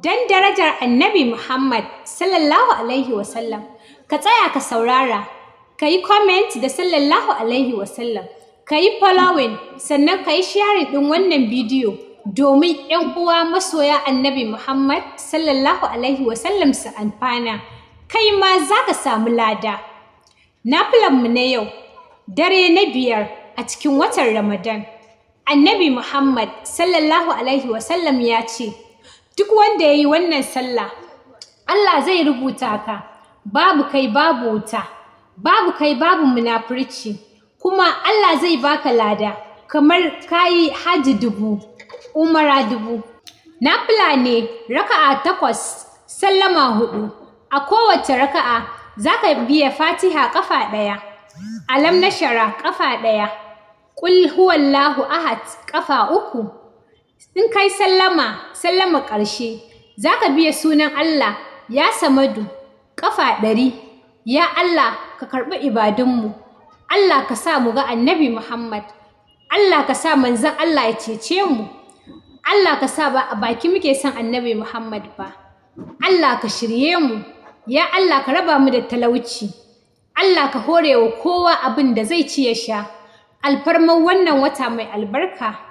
Don darajar Annabi Muhammad sallallahu Alaihi wasallam, ka tsaya ka saurara, ka yi comment da sallallahu Alaihi wasallam, ka yi following, sannan ka yi sharing ɗin wannan bidiyo domin 'yan uwa masoya Annabi Muhammad sallallahu Alaihi wasallam su amfana. Kai ma za ka samu lada. Nafilanmu na yau, dare na 5 a cikin watan Ramadan. Annabi Muhammad sallallahu Alaihi wasallam ya ce, duk wanda ya yi wannan sallah, Allah zai rubuta ka, babu kai babu wuta, babu kai babu munafurci, kuma Allah zai baka lada kamar kayi haji 1000, umara 1000. Nafila ne raka'a 8, sallama 4. A kowace raka'a za ka biya Fatiha ƙafa 1, Alam nashara ƙafa 1, Ƙul huwallahu ahad ƙafa 3. In kai sallama, sallama ƙarshe, za ka biya sunan Allah ya Samadu ƙafa 100. Ya Allah, ka karɓi ibadunmu. Allah ka sa mu ga Annabi Muhammad. Allah ka sa manzon Allah ya cece mu. Allah ka sa ba a baki muke son Annabi Muhammad ba. Allah ka shirye mu. Ya Allah, ka raba mu da talauci. Allah ka hore wa kowa abin da zai ci ya sha. Alfarman wannan wata mai albarka.